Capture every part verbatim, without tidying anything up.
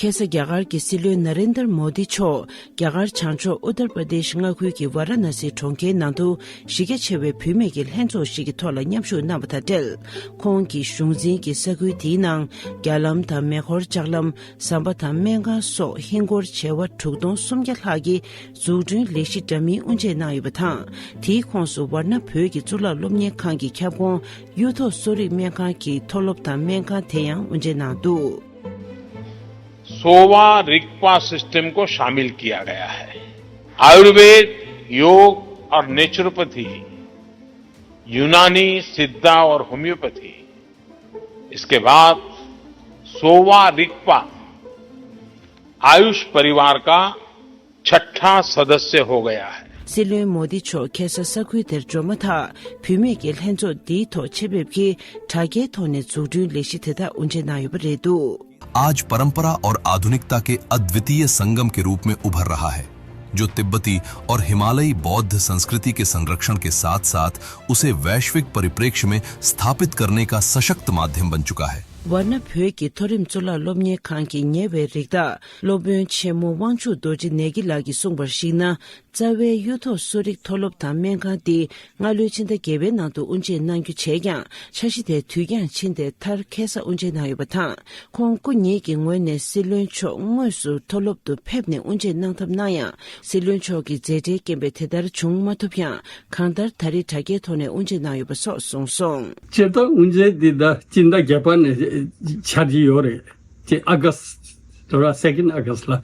ཁ་སང་རྒྱ་གར་གྱི་སྲིད་བློན་ན་རེན་དར་མོ་དི་མཆོག་རྒྱ་གར་བྱང་ཕྱོགས་ཨུ་ཏར་པར་དེཤ་མངའ་ཁུལ་གྱི་ཝཱ་ར་ཎ་སི་གྲོང་ཁྱེར་ནང་དུ་གཞི་རྒྱ་ཆེ་བའི་བུད་མེད་ཀྱི་ལྷན་ཚོགས་ཤིག་གི་ཐོག་ལ་མཉམ་ཞུགས་གནང་བ་དང་འབྲེལ། ཁོང་གིས་གཞུང་འཛིན་གྱི་ས་ཁུལ་དེའི་ནང་རྒྱ་ལམ་དང་མེ་འཁོར་ལྕགས་ལམ། ཟམ་པ་དང་སྨན་ཁང་སོགས་ཧིན་སྒོར་བྱེ་བ་དྲུག་སྟོང་སུམ་བརྒྱ་ལྷག་གི་འཛུགས་སྐྲུན་ལས་གཞི་འདྲ་མིན་དབུ་འབྱེད་གནང་ཡོད་པ་དང་། དེའི་ཁོངས་སུ་ཝཱ་ར་ཎ་བོད་ཀྱི་གཙུག་ལག་སློབ་གཉེར་ཁང་གི་ཁྱབ་ཁོངས་གཡུ་ཐོག་གསོ་རིག་སྨན་ཁང་གི་མཐོ་སློབ་དང་སྨན་ཁང་དེ་ཡང་དབུ་འབྱེད་གནང་འདུག། सोवा रिगपा सिस्टम को शामिल किया गया है। आयुर्वेद, योग और नेचुरोपैथी, यूनानी, सिद्धा और होम्योपैथी, इसके बाद सोवा रिगपा आयुष परिवार का छठा सदस्य हो गया है। སྲིད་བློན་མོ་དི་མཆོག་ཁ་སང་ས་ཁུལ་དེར་འབྱོར་མ་ཐག་བུད་མེད་ཀྱི་ལྷན་ཚོགས་འདིའི་ཐོག་ཆེད་ཕེབས་ཀྱིས་དྲ་རྒྱའི་ཐོག་ནས་འཛུགས་སྐྲུན་ལས་གཞི་དེ་དག་དབུ་འབྱེད་གནང་ཡོད་པ་རེད་འདུག། आज परंपरा और आधुनिकता के अद्वितीय संगम के रूप में उभर रहा है, जो तिब्बती और हिमालयी बौद्ध संस्कृति के संरक्षण के साथ-साथ उसे वैश्विक परिप्रेक्ष्य में स्थापित करने का सशक्त माध्यम बन चुका है। ཝཱ་ར་ཎ་བོད་ཀྱི་མཐོ་རིམ་གཙུག་ལག་སློབ་གཉེར་ཁང་གི་ཉེ་བའི་རིགས་བདག་སློབ་དཔོན་ཆེན་མོ་དབང་ཕྱུག་རྡོ་རྗེ་ནེ་གི་ལགས་ཀྱིས་གསུངས་པར་གཞིགས་ན། རྩ་བའི་གཡུ་ཐོག་གསོ་རིག་མཐོ་སློབ་དང་སྨན་ཁང་འདི་སྔ་ལོའི་ཕྱི་ཟླ་བརྒྱད་པའི་ནང་དུ་དབུ་འབྱེད་གནང་རྒྱུ་བྱས་ཀྱང་། འཆར་གཞི་དེ་དུས་འགྱངས་ཕྱིན་ཏེ་མཐར་ཁ་སང་དབུ་འབྱེད་གནང་ཡོད་པ་དང་། ཁོང་སྐུ་ཉིད་ཀྱི་ངོས་ནས་སྲིད་བློན་མཆོག་དངོས་སུ་མཐོ་སློབ་ཏུ་ཕེབས་ནས་དབུ་འབྱེད་གནང་ཐབས་གནང་ཡང་། སྲིད་བློན་མཆོག་གི་མཛད་བྲེལ་རྐྱེན་པས་དེ་ལྟར་བྱུང་མ་ཐུབ་ཀྱང་། གང་ལྟར་ད་རེས་དྲ་རྒྱའི་ཐོག་ནས་དབུ་འབྱེད་གནང་ཡོད་པ་སོགས་གསུངས་སོང་། སྤྱིར་བཏང་དབུ་འབྱེད་འདི་ད་སྤྱི་ཟླ་བརྒྱད་པ་ནས་འཆར་གྱི་ཡོད་རེད། ཅེས་ཨ་ག་སི་ཊི་ར་སེ་ཀེན་ཌི་ཨ་ག་སི་ཊི་ལ།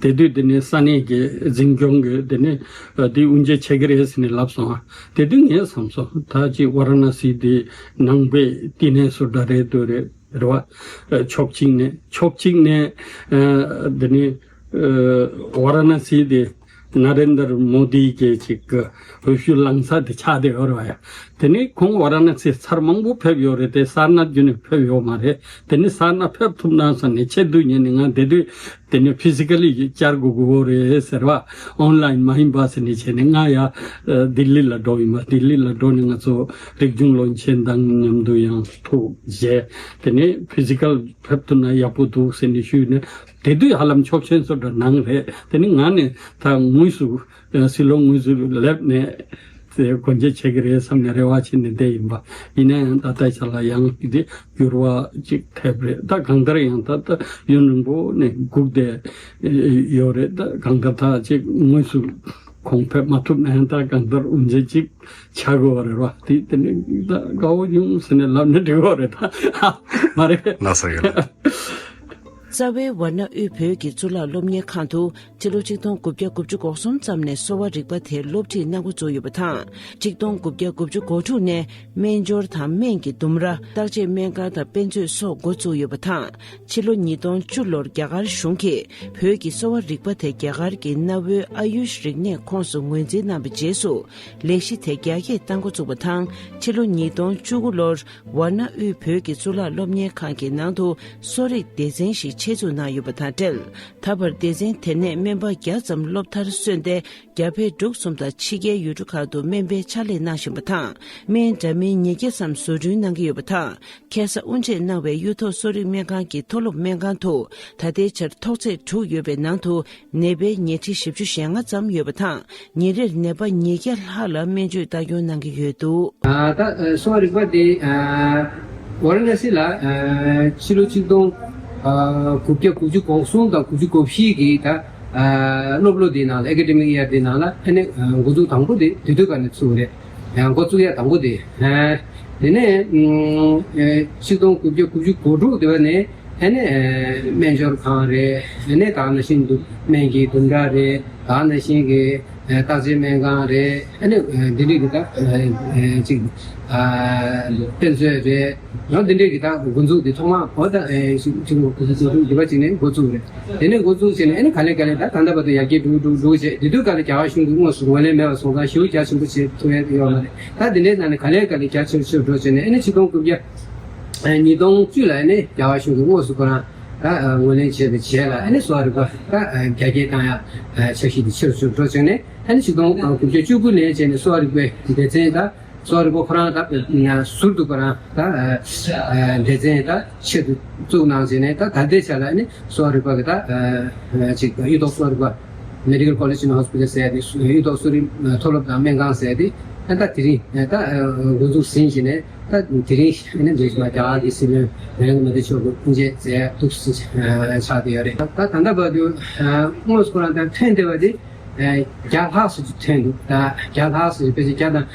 དེ་དུས་དེ་ནས་ས་གནས་ཀྱི་འཛིན་སྐྱོང་གི་དེ་ནས་ཨ་དེ་དབུ་འབྱེད་བྱེད་ཀྱི་རེད་ཟེར་ནས་ལབ་སོང་ཨ། དེ་དུས་ངས་བསམ་སོང་། ད་ཅིག་ཝཱ་ར་ཎ་སི་དེ་ནང་པའི་བསྟི་གནས་སུ་འདྲ་རེད་འདུག་རེད་རེད་བ། ཨ་ཕྱོགས་གཅིག་ནས་ཕྱོགས་གཅིག་ནས་ཨ་དེ་ནས་ཨ་ཝཱ་ར་ཎ་སི་དེ་ན་རེན་དར་མོ་དི་གི་ཅིག་གི་འོས་ཤོག་བླངས་ས་དེ་ཆགས་བསྡད་ཡོད་རེད་བ་ཡ། དེ་ནས་ཁོང་ཝཱ་ར་ཎ་སི་ཚར་མང་པོ་ཕེབས་ཡོད་རེད་དེ། སར་ནཱཐ་བརྒྱུད་ནས་ཕེབས་ཡོད་མ་རེད། དེ་ནས་སར་ནཱཐ་ཕེབས་ཐུབ་ན་བསམ་ནས་ཆེད་དུ་ཉན་ནས་ང་དེ་དུས་དེ་ནས་ཕི་སི་ཀ་ལི་བཅར་དགོས་དགོས་རེད་ཟེར་བ། ཨོན་ལ་ཡིན་མ་ཡིན་པ་ཟེར་ནས་བྱས་ནས་ང་ཡ་ལྡི་ལི་ལ་འགྲོ་ཡིན་པ། ལྡི་ལི་ལ་འགྲོ་ནས་ང་ཚོ་རིག་གཞུང་བློན་ཆེན་དང་མཉམ་དུ་ཡང་ཐུག་བྱས། དེ་ནས་ཕི་སི་ཀ་ལི་ཕེབས་ཐུབ་ན་ཡག་པོ་འདུག་ཟེར་ནས་ཞུས་ནས། དེ་དུས་ཧ་ལམ་ཕྱོགས་ཆེན་སོ་འདྲ་གནང་རེད། དེ་ནི་ང་ནི་ད་དངོས་སུ་སྲིད་བློན་དངོས་སུ་སླེབས་ནས་དེ་སྒོ་འབྱེད་བྱེད་ཀྱི་རེད་བསམ་ནས་རེ་བ་བྱས་ནས་བསྡད་ཡིན་པ། ཡིན་ན་ཡང་ད་ལྟའི་ཆ་ལ་ཡང་དེ་འགྱུར་བ་ཅིག་ཐེབས་རེད། ད་གང་ལྟར་ཡང་ད་ལྟ་ཡུན་རིང་པོ་ནས་སྒུག་བསྡད་ཡོད་རེད། ད་གང་ལྟར་ད་ཅིག་དངོས་སུ་ཁོང་ཕེབས་མ་ཐུབ་ན་ཡང་ད་གང་ལྟར་དབུ་འབྱེད་ཅིག་བྱ་དགོས་པ་རེད་བ། དེ་དེ་ནི་ད་དགའ་བོ་ཡོང་ཟེར་ནས་ལབ་ན་འགྲིག་གི་རེད། ད་མ་རེད། ལགས་སོ་ཡོད། རྩ་བའི་ཝཱ་ར་ཎ་དབུས་བོད་ཀྱི་གཙུག་ལག་སློབ་གཉེར་ཁང་དུ་ཕྱི་ལོ་ཆིག་སྟོང་དགུ་བརྒྱ་དགུ་བཅུ་གོ་གསུམ་ཙམ་ནས་གསོ་བ་རིག་པ་དེ་སློབ་ཁྲིད་གནང་འགོ་བཙུགས་ཡོད་པ་དང་། ཆིག་སྟོང་དགུ་བརྒྱ་དགུ་བཅུ་གོ་དྲུག་ནས་སྨན་སྦྱོར་དང་སྨན་གྱི་ལྡུམ་ར། བརྟག་དཔྱད་སྨན་ཁང་དང་དཔེ་མཛོད་སོགས་འགོ་བཙུགས་ཡོད་པ་དང་། ཕྱི་ལོ་ཉིས་སྟོང་བཅུ་ལོར་རྒྱ་གར་གཞུང་གིས་བོད་ཀྱི་གསོ་བ་རིག་པ་དེ་རྒྱ་གར་གྱི་གནའ་བོའི་ཨ་ཡུཤ་རིག་གནས་ཁོངས་སུ་ངོས་འཛིན་གནང་བའི་རྗེས་སུ། ལས་གཞི་དེ་རྒྱ་སྐྱེད་གཏང་འགོ་བཙུགས་པ་དང་། ཕྱི་ལོ་ཉིས་སྟོང་བཅུ་དགུ་ལོར་ཝཱ་ར་ཎ་དབུས་བོད་ཀྱི་གཙུག་ལག་སློབ་གཉེར་ཁང་གི་ནང་དུ་གསོ་རིག་སྡེ་ཚན་ཞིག་ཆེད་འཛུགས་གནང་ཡོད་པ་དང་འབྲེལ། ད་བར་སྡེ་ཚན་དེ་ནས་སྨན་པ་བརྒྱ་ཙམ་སློབ་མཐར་སོན་ཏེ། རྒྱ་བལ་འབྲུག་གསུམ་དང་ཕྱི་རྒྱལ་ཡུལ་གྲུ་ཁག་ཏུ་སྨན་པའི་ཕྱག་ལས་གནང་བཞིན་པ་དང་། སྨན་འདྲ་མིན་ཉིས་བརྒྱ་ཙམ་བཟོ་སྐྲུན་གནང་གི་ཡོད་པ་དང་། ཁ་སང་དབུ་འབྱེད་གནང་བའི་གཡུ་ཐོག་གསོ་རིག་སྨན་ཁང་གི་མཐོ་སློབ་སྨན་ཁང་དུ། ད་ལྟའི་ཆར་ཐོག་ཚད་དྲུག་ཡོད་པའི་ནང་དུ། ནད་པའི་ཉལ་ཁྲི་བཞི་བཅུ་ཞེ་ལྔ་ཙམ་ཡོད་པ་དང་། ཉིན་རེར་ནད་པ་ཉིས་བརྒྱ་ལྷག་ལ་སྨན་བཅོས་ལྟ་སྐྱོང་གནང་གི་ཡོད་འདུག། ཨ་ད་ཨ་གསོ་བ་རིག་པ་དེ་ཨ་ཝཱ་ར་ཎ་སི་ལ་ཨ་ཕྱི་ལོ་ཆིག་སྟོང་ཨ་དགུ་བརྒྱ་དགུ་བཅུ་གོ་གསུམ་དང་དགུ་བཅུ་གོ་བཞི་གི་ད་ཨ་སློབ་ལོ་དེའི་ནང་ལ་ཨེ་ཀ་ཌེ་མིག་ཡར་དེའི་ནང་ལ་ཨ་ནི་ཨ་འགོ་འཛུགས་དང་པོ་དེ་དེ་དུས་ཀ་ནས་ཚུགས་རེད། ཡང་འགོ་བཙུགས་ཡ་དང་པོ་དེ། ཨ་དེ་ནས་ཨ་ཆིག་སྟོང་དགུ་བརྒྱ་དགུ་བཅུ་གོ་དྲུག་དེ་བ་ནས། ཨ་ནི་ཨ་སྨན་སྦྱོར་ཁང་རེད། ཨ་ནི་ད་ནང་བཞིན་དུ་སྨན་གྱི་ལྡུམ་ར་རེད། ད་ནང་བཞིན་གྱི་ཨ་བརྟག་དཔྱད་སྨན་ཁང་རེད། ཨ་ནི་ཨ་འདི་འདྲའི་གི་ད་ཨ་ཨ་ཅིག་ཨ་དཔེ་མཛོད་རེད། ཡང་འདི་འདྲའི་གི་ད་འགོ་འཛུགས་འདི་ཐོག་མ་བོད་ད་ཨ་ཅིག་ཅིག་འགོ་འཛུགས་འདི་བ་ཅིག་ནས་འགོ་བཙུགས་རེད། དེ་ནས་འགོ་བཙུགས་བྱས་ནས་ཨ་ནི་ག་ལེ་ག་ལེ་ད་ད་ལྟ་བར་དུ་ཡར་རྒྱས་འགྲོ་འགྲོ་འགྲོ་བྱས། དེ་དུས་ག་ལེ་རྒྱ་གར་གཞུང་གིས་དངོས་སུ་ངོས་ལེན་མེད་པ་སོང་ཙང་ཞེ་པོ་རྒྱ་ཆེན་པོ་བྱེད་ཐུབ་ཡ་ཡོད་མ་རེད། ད་འདི་འདྲའི་ནང་ནས་ག་ལེ་ག་ལེ་རྒྱ་ཆེ་ཆེ་འགྲོ་བྱས་ནས་ཨ་ནི་ཆིག་སྟོང་དགུ་བརྒྱ། ཉིས་སྟོང་བཅུ་ལ་ནི་རྒྱ་གར་གཞུང་གིས་དངོས་སུ་ཁོ་རང་ད་ངོས་ལེན་བྱས་པའི་རྗེས་ལ་ཨ་ནི་གསོ་བ་རིག་པ་ད་རྒྱ་སྐྱེད་བཏང་ཡ་འཆར་གཞི་དེ་ཆེ་རུ་ཆེ་རུ་འགྲོ་བྱུང་ནས། ཨ་ནི་ཆིག་སྟོང་དགུ་བརྒྱ་བཅུ་དགུ་ནས་བྱས་ནས་གསོ་བ་རིག་པའི་སྡེ་ཚན་ད་ གསོ་བ་རིག་པ་ཁོ་རང་ད་ཟུར་དུ་ཁོ་རང་ད་སྡེ་ཚན་ད་ཆེད་དུ་བཙུགས་གནང་བྱས་ནས། ད་ད་ལྟའི་ཆ་ལ་ནི་གསོ་བ་རིག་པ་གི་ད་ཅིག་གཡུ་ཐོག་གསོ་བ་རིག་པ། Medical College and Hospital ཟེར་ཡ་དེ། གཡུ་ཐོག་གསོ་རིག་མཐོ་སློབ་དང་སྨན་ཁང་ཟེར་ཡ་དེ། ད་དེ་རིང་ད་འགོ་འཛུགས་ཟིན་བྱས་ནས། ད་དེ་རིང་ནི་འདི་རྒྱ་གར་གྱི་སྲིད་བློན་ནཱ་རེན་དྲ་མོ་དི་མཆོག་གི་དབུ་འབྱེད་མཛད་འདུག་ཆགས་བསྡད་ཡོད་རེད། ད་ད་ལྟ་བར་དུ་དངོས་སུ་ཁོ་རང་དང་ཐོན་བསྡད་པ་དེ་བརྒྱ་ལྷག་ཙམ་ཅིག་ཐོན་འདུག་ད་བརྒྱ་ལྷག་ཙམ་ཅིག་ཕལ་ཆེར་བརྒྱ་དང་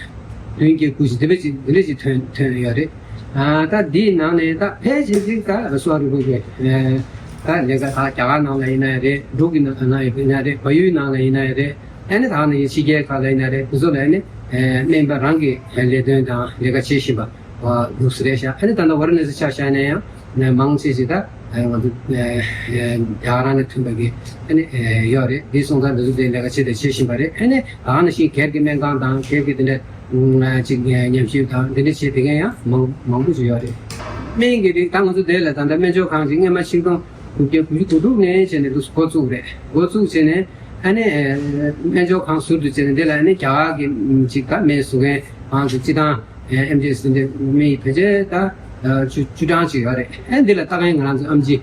བདུན་བརྒྱད་དགུ་ཅིག་འདི་འདྲ་ཅིག་འདི་འདྲ་ཅིག་ཐོན་ཐོན་ཡོད་རེད། ད་འདིའི་ནང་ནས་ད་ཕལ་ཆེར་ཅིག་ད་གསོ་བ་རིག་པ་གི་ད་ལས་ཀ་ད་རྒྱ་གར་ནང་ལ་ཡིན་ན་ཡང་རེད། འབྲུག་གི་ནང་ན་ཡིན་ན་རེད། བལ་ཡུལ་ནང་ལ་ཡིན་ན་ཡང་རེད། ཨ་ནི་ད་ནི་ཕྱི་རྒྱལ་ཁག་ལ་ཡིན་ན་རེད། དེ་ཚོ་ལ་ནི་སྨན་པ་རང་གི་ལས་དོན་དང་ལས་ཀ་བྱེད་བཞིན་པ་འདུག་ཟེར་རེད་ཤག་ཨ་ནི་ད་ལྟ་ཝ་ར་ཎ་སི་ཆ་བཞག་ན་ཡང་མང་ཆེ་ཞིག་ད་ང་ཚོ་རྒྱ་གར་ནས་ཐོན་པ་གི་ཨ་ནི་ཡོད་རེད། འདི་སོང་ཙང་འདི་ཚོ་དེ་ལས་ཀ་བྱེད་དེ་བྱེད་བཞིན་པ་རེད། ཨ་ནི་ད་ནི་ཤིང་སྒེར་གྱི་སྨན་ཁང་དང་སྒེར་གྱི་དེ་འདྲ་ཅིག་ཉམས་ཞིབ་དང་དེ་འདྲ་བྱེད་བསྡད་མཁན་ཡང་མང་མང་པོ་ཞིག་ཡོད་རེད། སྨན་གྱི་རིགས་ད་ང་ཚོ་དེ་ལ་ད་ལྟ་སྨན་སྦྱོར་ཁང་ཅིག་སྔོན་མ་ཆིག་སྟོང་དགུ་བརྒྱ་དགུ་བཅུ་གོ་དྲུག་ནས་བྱས་ནས་འདུག་འགོ་བཙུགས་རེད། འགོ་བཙུགས་བྱས་ནས་ཨ་ནི་སྨན་སྦྱོར་ཁང་ཟུར་དུ་བྱས་ནས་འདི་ལ་ཨ་ནི་རྒྱ་གར་གྱི་ཅིག་ད་སྨན་བཟོ་མཁན་ཁང་ཚོ་སྤྱི་བཏང་ཨེམ་ཆི་ཨེས་འདི་མི་ཕལ་ཆེར་ད་བཅུ་བཅུ་གྲངས་ཅིག་ཡོད་རེད། ཨ་འདི་ལ་ལྟ་མཁན་ང་རང་ཚོ་ཨེམ་ཆི་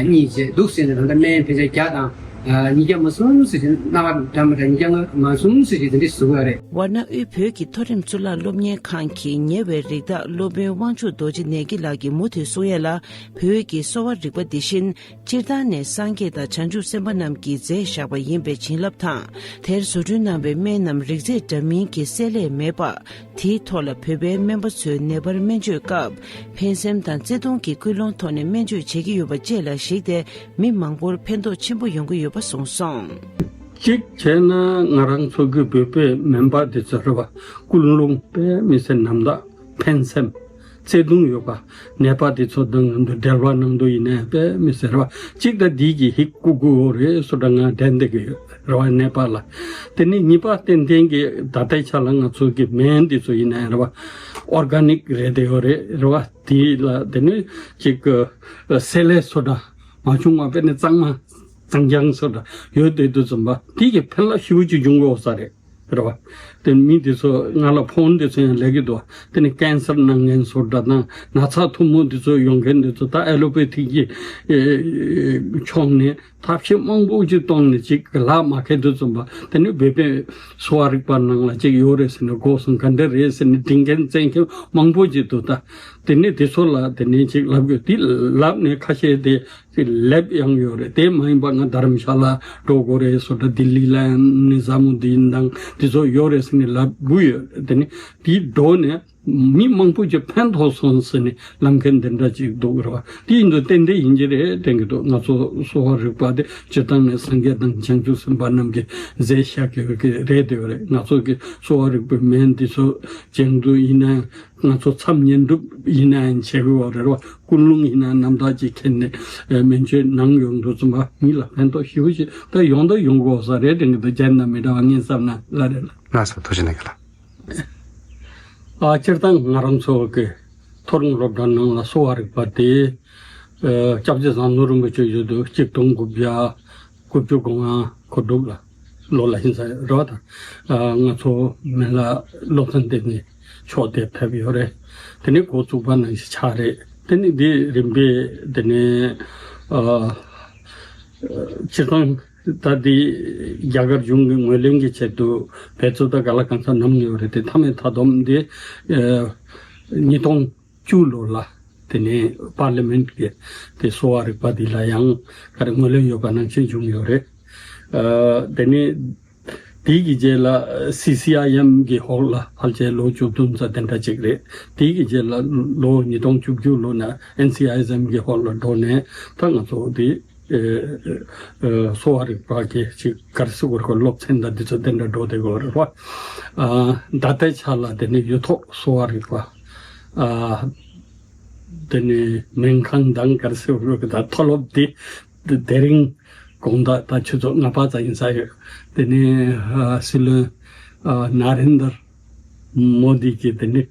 གཉིས་བྱས་འདུག་ཟེར་ནས། ད་ལྟ་སྨན་ཕལ་ཆེར་བརྒྱ་དང་ཉིས་བརྒྱ་མ་གསུམ་ཙམ་ཅིག་སྣ་ཁ་འདྲ་མི་འདྲ་ཉིས་བརྒྱ་ལྔ་མ་གསུམ་ཙམ་ཅིག་དེ་འདྲ་བཟོ་གི་ཡོད་རེད། ཝཱ་ཎ་དབུས་བོད་ཀྱི་མཐོ་རིམ་གཙུག་ལག་སློབ་གཉེར་ཁང་གི་ཉེ་བའི་རིགས་བདག་སློབ་དཔོན་དབང་ཕྱུག་རྡོ་རྗེ་ནེ་གི་ལགས་ཀྱིས་མུ་མཐུད་གསུང་ཡས་ལ། བོད་ཀྱི་གསོ་བ་རིག་པ་འདི་བཞིན་སྤྱིར་བཏང་ནས་སངས་རྒྱས་དང་བྱང་ཆུབ་སེམས་དཔའ་རྣམས་ཀྱིས་མཛད་བཞག་པ་ཡིན་པའི་བྱིན་རླབས་དང་། དེར་བཟོ་སྐྲུན་གནང་བའི་སྨན་རྣམས་རིགས་རྫས་འདྲ་མིན་གྱི་བསྲེ་ལྷད་མེད་པ། དེའི་ཐོག་ལ་བོད་པའི་སྨན་པ་ཚོས་ནད་པར་སྨན་བཅོས་སྐབས་ཕན་སེམས་དང་བརྩེ་གདུང་གི་ཀུན་སློང་ཐོག་ནས་སྨན་བཅོས་བྱེད་ཀྱི་ཡོད་པ་བཅས་ལ་གཞིགས་ཏེ། མི་མང་པོར་ཕན་ཐོགས་ཆེན་པོ་ཡོང་གི་ཡོད་པ་གསུངས་སོང་། གཅིག་བྱས་ན་ང་རང་ཚོ་གི་བོད་པའི་སྨན་པ་དེ་ཚོ་རེད་བ། ཀུན་སློང་དཔེ་མི་སྲིད་རྣམ་དག་ཕན་སེམས་བརྩེ་གདུང་ཡོད་པ། ནད་པ་དེ་ཚོ་དང་མཉམ་དུ་འབྲེལ་བ་གནང་དུས་ཡིན་ནའི་དཔེ་མི་སྲིད་རེད་བ། གཅིག་ད་འདི་གི་ཧིག་བཀུག་དགོས་རེད་སོ་འདྲ་ང་དྲན་བསྡད་ཀྱི་ཡོད་རེད་བ། ནད་པ་ལ། དེ་ནས་གཉིས་པ་ཏན་ཏན་གྱི་ད་ལྟའི་ཆ་ལ་ང་ཚོ་གི་སྨན་དེ་ཚོ་ཡིན་ནའི་རེད་བ། ཨོར་ག་ནིག་རེད་དེ་ཡོད་རེད་རེད་བ། དེ་ལ་དེ་ནས་གཅིག་གི་བསྲེ་ལྷད་སོ་འདྲ་མ་བྱུང་བ་དཔེ་ནི་གཙང་མ་གཙང་རྐྱང་སོ་འདྲ་ཡོད་དེ་དུས་ཙམ་པ་དེ་གི་ཕན་རླབས་ཞེ་པོ་ཅིག་འབྱུང་གི་ཡོད་ས་རེད། རེད་བ། དེ་མི་དེ་ཚོ་ང་ལ་ཕོན་དེ་ཚོ་ཡང་ལས་ཀྱི་འདུག་དེ་ནི་ཀན་སར་ན་མཁན་ཚོ་འདྲ་དང་ན་ཚ་ཐུང་མོ་དེ་ཚོ་ཡོང་མཁན་དེ་ཚོ་ད་ཨེ་ལོ་པེ་ཐིག་གི་ཕྱོགས་ནས་ཐབས་ཤེས་མང་པོ་ཅིག་གཏོང་ནས་ཅིག་ལག་མ་ཁེལ་དུས་ཙམ་པ་དེ་ནི་བོད་པའི་གསོ་བ་རིག་པ་ནང་ལ་ཅིག་ཡོད་རེད་ཟེར་ནས་གོ་སོང་། ག་འདྲ་རེད་ཟེར་ནས་དྲི་མཁན་བཙལ་མཁན་མང་པོ་ཅིག་འདུག་ད་དེ་ནི་དེ་ཚོ་ལ་དེ་ནི་ཅིག་ལབ་དགོས། དེ་ལབ་ནས་ཁ་ཤས་དེ་ཅིག་ལབ་ཡང་ཡོད་རེད། དེ་མ་ཡིན་པ་ང་དྷ་རམ་ཤ་ལ་འགྲོ་དགོས་རེད་སོ་འདྲ་ལྡི་ལི་ལ་ནི་ཟ་མོ་དིན་དང་དེ་ཚོ་ཡོད་རེད་ཟེར་ནས་ལབ་དགོས་ཡོད་རེད། དེ་ནི་དེའི་འགྲོ་ནས་མི་མང་པོ་ཅིག་ཕན་ཐོགས་སོང་ཟེར་ནས་ལབ་མཁན་དེ་འདྲ་ཅིག་འདུག་རེད་བ། དེ་ཡིན་དུས་ཏན་ཏན་ཡིན་གྱི་རེད་དྲན་གྱི་འདུག་ང་ཚོ་གསོ་བ་རིག་པ་དེ་སྤྱིར་བཏང་ནས་སངས་རྒྱས་དང་བྱང་ཆུབ་སེམས་དཔའ་རྣམས་ཀྱིས་མཛད་བཞག་གི་ཡོད་ཀྱི་རེད་དེ་ཡོད་རེད། ང་ཚོ་གི་གསོ་བ་རིག་པའི་སྨན་དེ་ཚོ་སྦྱང་དུས་ཡིན་ན་ང་ཚོ་མཚམས་བསྙེན་སྒྲུབ་ཡིན་ན་ཡང་བྱེད་དགོས་པ་རེད་བ། ཀུན་སློང་ཡིན་ན་རྣམ་དག་ཅིག་འཁྱེར་ནས་སྨན་བཅོས་གནང་ཡོང་དུས་ཙམ་པ་མི་ལ་ཕན་ཐོགས་ཞེ་པོ་ཞིག་ད་ཡོང་ད་ཡོང་དགོས་ས་རེད་དྲན་གྱི་འདུག་རྒྱན་དང་མི་འདྲ་བ་ངས་བསམ་ན་ལ་རེད་ལ། ལགས་སོ། ཐུགས་རྗེ་གནང་གི་ལགས། ཨ་སྤྱིར་བཏང་ང་རང་ཚོ་གི་མཐོ་རིམ་སློབ་གྲྭ་ནང་ལ་གསོ་བ་རིག་པ་དེ་ཨ་སྐྱབས་རྗེ་ཟམ་གདོང་རིན་པོ་ཆེ་ཡོད་དུས་གཅིག་སྟོང་དགུ་བརྒྱ་དགུ་བཅུ་གོ་ལྔ་གོ་དྲུག་ལ་ལོ་ལ་ཡིན་ས་རེད་བ། ད་ང་ཚོ་མི་ལ་སློབ་ཚན་དེ་ནི་ཕྱོགས་དེ་ཕེབས་ཡོད་རེད། དེ་ནི་འགོ་བཙུགས་པ་ནང་བཞིན་ཆགས་རེད། དེ་ནི་འདི་རིམ་པས་དེ་ནི་ཨ་སྤྱིར་བཏང་ད་འདི་རྒྱ་གར་གཞུང་གི་ངོས་ལེན་གྱི་ཆེད་དུ་འབད་རྩོལ་ད་ག་ལ་གང་འཚམ་གནང་ཡོད་རེད། དེ་མཐའ་མའི་མཐའ་སྡོམ་འདི་ཨ་ཉིས་སྟོང་བཅུ་ལོ་ལ་དེ་ནས་པར་ལི་མེན་ཊི་གི་དེ་གསོ་བ་རིག་པ་འདི་ལ་ཡང་ག་རེ་ངོས་ལེན་ཡོད་པ་ནང་བཞིན་བྱུང་ཡོད་རེད། ཨ་དེ་ནས་དེའི་གི་རྗེས་ལ་སི་སི་ཨའི་ཨེམ་གི་འོག་ལ་ཕལ་ཆེར་ལོ་བཅུ་བདུན་ཙམ་དེ་འདྲ་ཅིག་རེད། དེའི་གི་རྗེས་ལ་ལོ་ཉིས་སྟོང་བཅུ་བཅུ་ལོ་ན་ཨེན་སི་ཨའི་ཨེམ་གི་འོག་ལ་འགྲོ་ནས་ད་ང་ཚོ་དེ་ཨེ་ཨེ་གསོ་བ་རིག་པ་གི་ཅིག་ག་རེ་ཟེར་དགོས་རེད། སློབ་ཚན་དང་འདི་ཚོ་དེ་འདྲ་འགྲོ་བསྡད་ཡོད་རེད་བ། ཨ་ད་ལྟའི་ཆ་ལ་དེ་ནི་གཡུ་ཐོག་གསོ་བ་རིག་པ་ཨ་དེ་ནི་སྨན་ཁང་དང་ག་རེ་ཟེར་དགོས་རེད། ད་མཐོ་སློབ་དེ་དེ་དེ་རིང་དགོང་དག་ད་ཆུ་ཚོད་ལྔ་པ་ཙམ་ཡིན་ས་ཡོད། དེ་ནི་ཨ་སྲིད་བློན་ཨ་ནཱ་རེན་དར་མོ་དི་གིས་དེ་ནི་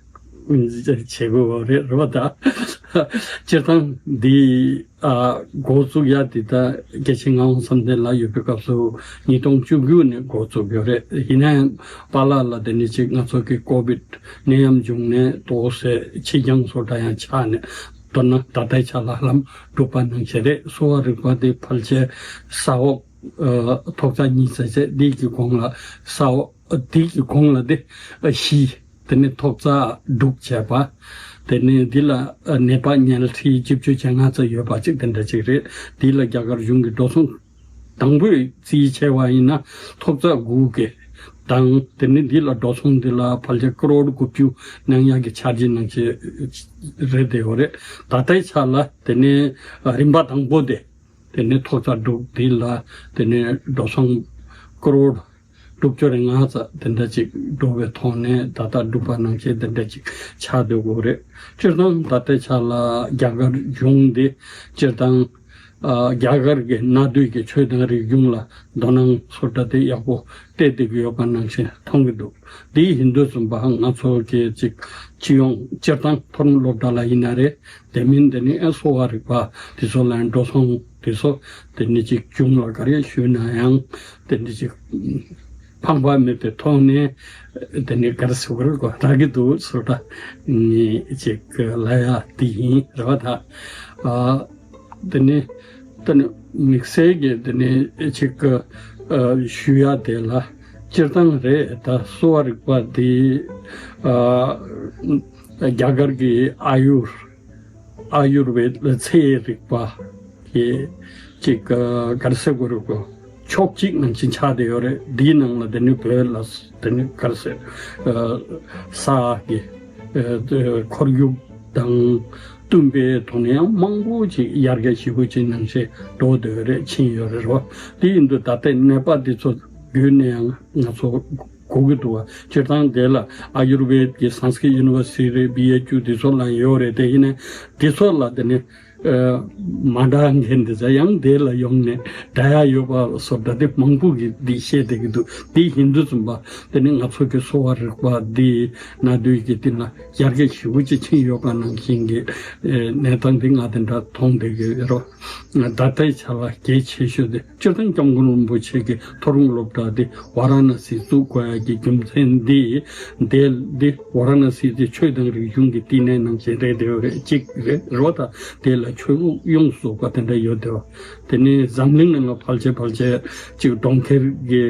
བྱེད་དགོས་རེད་རེད་བ། ད་ སྤྱིར་བཏང་འདི་ཨ་འགོ་བཙུགས་ཡ་འདི་ད་རྒྱལ་སྤྱི་ངག་དབང་བསམ་གཏན་ལགས་ཡོད་པའི་སྐབས་སུ་ཉིས་སྟོང་བཅུ་དགུ་ནས་འགོ་བཙུགས་ཡོད་རེད། ཡིན་ན་ཡང་པཱ་ལགས་ལ་དེ་ནི་ཅིག་ང་ཚོ་གི་ཀོ་བིད་ནད་ཡམས་བྱུང་ནས་ཏོག་ཙམ་ཕྱི་འགྱངས་བཟོ་འདྲ་ཡང་ཆགས་ནས། མདོར་ན་ད་ལྟའི་ཆ་ལ་ཧ་ལམ་འགྲུབ་པ་ནང་བཞིན་རེད། གསོ་བ་རིག་པ་དེ་ཕལ་ཆེར་ས་འོག་ཨ་ཐོག་རྩ་གཉིས་ཙམ་བྱས། འདི་གི་གོང་ལ་ས་འོག་འདི་གི་གོང་ལ་དེ་ཨ་བཞི། དེ་ནས་ཐོག་རྩ་དྲུག་བྱས་པ། དེ་ནས་འདི་ལ་ཨ་ནད་པ་ཉལ་ཁྲི་བཅུ་བཅོ་ལྔ་ཙམ་ཡོད་པ་ཅིག་དེ་འདྲ་ཅིག་རེད། འདི་ལ་རྒྱ་གར་གཞུང་གི་འགྲོ་སོང་དང་པོས་རྩིས་བྱས་པ་ཡིན་ན་ཐོག་རྩ་དགུ་གི་དང་། དེ་ནས་འདི་ལ་འགྲོ་སོང་འདི་ལ་ཕལ་ཆེར་ཀོ་རོར་དགུ་བཅུ་ནང་ཡ་གི་འཆར་གཞི་ནང་བཞིན་རེད། དེ་ཡོད་རེད། ད་ལྟའི་ཆ་ལ་དེ་ནས་ཨ་རིམ་པ་དང་པོ་དེ། དེ་ནས་ཐོག་རྩ་དྲུག་འདི་ལ་དེ་ནས་འགྲོ་སོང་ཀོ་རོར་དྲུག་ཅུ་རེ་ལྔ་ཙམ་དེ་འདྲ་ཅིག་འགྲོ་བའི་ཐོག་ནས་ད་ལྟ་འགྲུབ་པ་ནང་བཞིན་དེ་འདྲ་ཅིག་ཆགས་སྡོད་དགོས་རེད། སྤྱིར་བཏང་ད་ལྟའི་ཆ་ལ་རྒྱ་གར་གཞུང་འདི་སྤྱིར་བཏང་ཨ་རྒྱ་གར་གྱི་གནའ་དུས་ཀྱི་ཆོས་དང་རིག་གཞུང་ལ་དོ་སྣང་སོ་འདྲ་དེ་ཡག་པོ་སྤྲད་བསྡད་ཀྱི་ཡོད་པ་ནང་བཞིན་མཐོང་གི་འདུག་འདི་ཡིན་དུས་ཙམ་པ་ང་ཚོ་གི་ཅིག་སྤྱི་ཡོངས་སྤྱིར་བཏང་མཐོ་རིམ་སློབ་གྲྭ་ལ་ཡིན་ན་རེད། དེ་མིན་དེ་ནི་ཨ་གསོ་བ་རིག་པ་དེ་ཚོ་ལ་འགྲོ་སོང་དེ་ཚོ་དེ་ནི་ཅིག་གཞུང་ལ་ག་རེ་ཞུས་ན་ཡང་དེ་ནི་ཅིག་ཕངས་པ་མེད་པའི་ཐོག་ནས་དེ་ནི་ག་རེ་ཟེར་དགོས་རེད། གོ་རག་གི་འདུག་སོ་འདྲ་ངས་ཅིག་ལབ་ཡ་དེ་ཡིན་རེད་བ་ད། ཨ་དེ་ནི་དེ་ནི་དམིགས་བསལ་གྱི་དེ་ནི་ཅིག་ཨ་ཞུ་ཡ་དེ་ལ་སྤྱིར་བཏང་རེད། ད་གསོ་བ་རིག་པ་དེ་ཨ་རྒྱ་གར་གྱི་ཨ་ཡུར། ཨ་ཡུར་བེད་ཚེ་རིག་པ་གི་ཅིག་ག་རེ་ཟེར་དགོས་རེད་གོ། ཕྱོགས་གཅིག་ནང་བཞིན་ཆགས་བསྡད་ཡོད་རེད། འདིའི་ནང་ལ་དེ་ནི་བོད་ལ་དེ་ནི་ག་རེ་ཟེར་ས་གི་ཁོར་ཡུག་དང་བསྟུན་པའི་ཐོག་ནས་ཡང་མང་པོ་ཅིག་ཡར་རྒྱས་ཞེ་པོ་ཅིག་ནང་བཞིན་འགྲོ་བསྡད་ཡོད་རེད། ཕྱིན་ཡོད་རེད་རོ། དེ་ཡིན་དུས་ད་ལྟའི་ནད་པ་འདི་ཚོ་བརྒྱུད་ནས་ཡང་ང་ཚོ་གོ་གི་འདུག་བ། སྤྱིར་བཏང་དེ་ལ་ཨ་ཡུར་བེད་ཀྱི་སན་སི་ཀྲིད་ཡུ་ནི་ཝར་སི་ཊི་རེད། བི་ཨེཆ་ཡུ་དེ་ཚོ་ལ་ཡོད་རེད། དེ་ཡིན་ནའི་དེ་ཚོ་ལ་དེ་ནི་ཨ་མ་འདྲ་མཁན་དེ་ཚོ་ཡང་དེ་ལ་ཡོང་ནས་འདྲ་ཡ་ཡོད་པ་སོགས་འདྲ་དེ་མང་པོ་གིས་འདི་བཤད་བསྡད་ཀྱི་འདུག་དེ་ཡིན་དུས་ཙམ་པ་དེ་ནི་ང་ཚོ་གི་གསོ་བ་རིག་པ་འདི་གནའ་དུས་ཀྱི་སྟེང་ལ་ཡར་རྒྱས་ཞེ་པོ་ཅིག་ཕྱིན་ཡོད་པ་ནང་བཞིན་གྱི་ཨ་གནས་སྟངས་འདི་ང་དེ་འདྲ་མཐོང་བསྡད་ཀྱི་ཡོད་རོ། ད་ལྟའི་ཆ་ལ་གལ་ཆེ་ཤོས་དེ། སྤྱིར་བཏང་སྐྱབས་མགོན་རིན་པོ་ཆེ་གིས་མཐོ་རིམ་སློབ་གྲྭ་དེ་ཝཱ་ར་ཎ་སི་བཙུགས་དགོས་ཡ་གི་རྒྱུ་མཚན་འདི། དེ་འདི་ཝཱ་ར་ཎ་སི་དེ་ཆོས་དང་རིག་གཞུང་གི་བསྟི་གནས་ནང་བཞིན་རེད། དེ་རེད་གཅིག་རེད་རོ། ད་དེ་ལ་ཆོས་ལུགས་ཡོངས་སུ་རྫོགས་པ་དེ་འདྲ་ཡོད་དེ། དེ་ནས་འཛམ་གླིང་ནང་ལ་ཕལ་ཆེར་ཕལ་ཆེར་གཅིག་གྲོང་ཁྱེར་གྱི་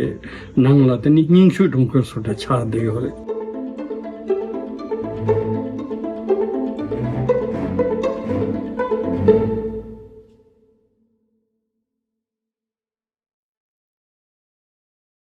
ནང་ལ་དེ་ནི་རྙིང་ཤོས་གྲོང་ཁྱེར་སོ་འདྲ་ཆགས་བསྡད་ཡོད་རེད།